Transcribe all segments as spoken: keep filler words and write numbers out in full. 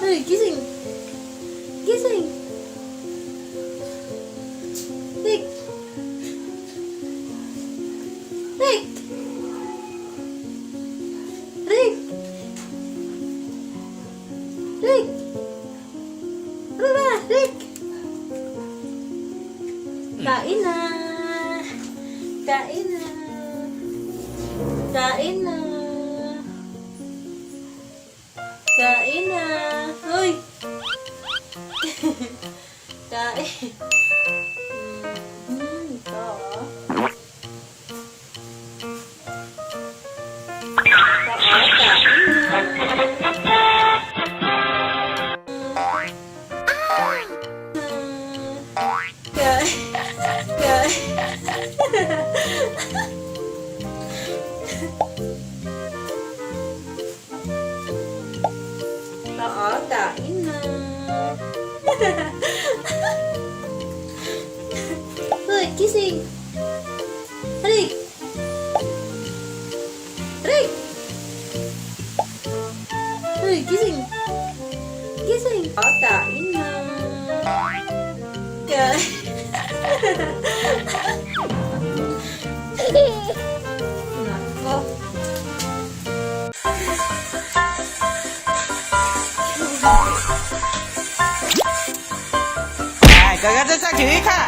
Hey, gising. Gising. Rick. Rick. Rick. Rick. Rick. Kain na. Kain na. Kain na. Kain na. Hui. Kain. Hmm, hmm, to. To, kain na. Kain. Kain. Oo, kain na. Uy, gising. Rick. Rick. Uy, gising. Gising. Oo, kain na. Kain. Nako. Ay, kagada sa kiwi ka.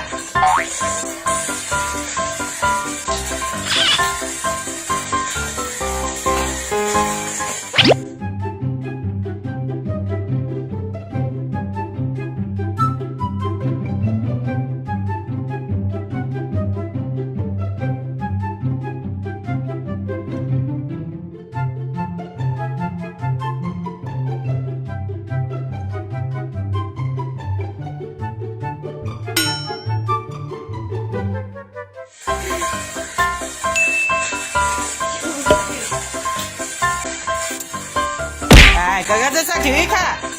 Ay, kagada sa kiwi ka.